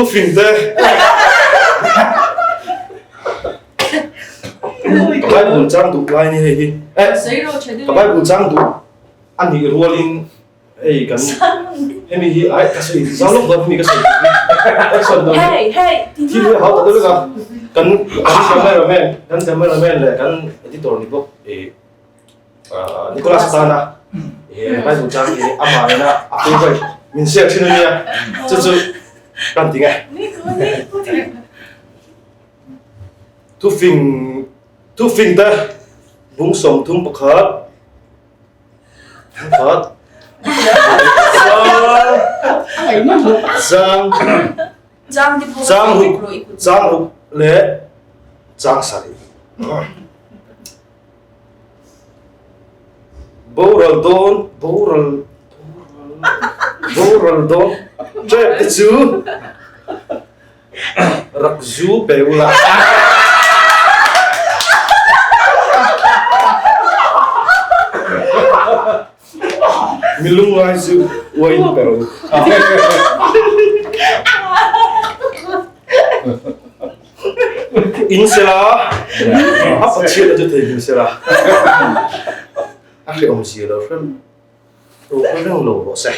Thufing te. Ka Bible chang duh lai ni hei hi. Eh, ka Bible chang duh a nih rualin hei kan hemi hi ai ka sawi zau lawk dawn hemi ka sawi action dawn. Hey, hey, thil hi a hau ta deuh vek a. Kan cameraman, kan cameraman leh kan editor ni bawk eh Nicholas atana he Bible chang hi amah nena a favorite min share thin ania chu chu kan ti nge thufing thufing te bung 31 pakhat zang zang ruk zang ruk leh chang sarih. Boral dawn boral boral dawn ṭep te chu rak zu pe ula. Mi lungngai chu uain pe rawh u. In sela, a Pathian chu theihnghilh sela, a hrehawm zia lo hrem lo hre reng lo rawh se.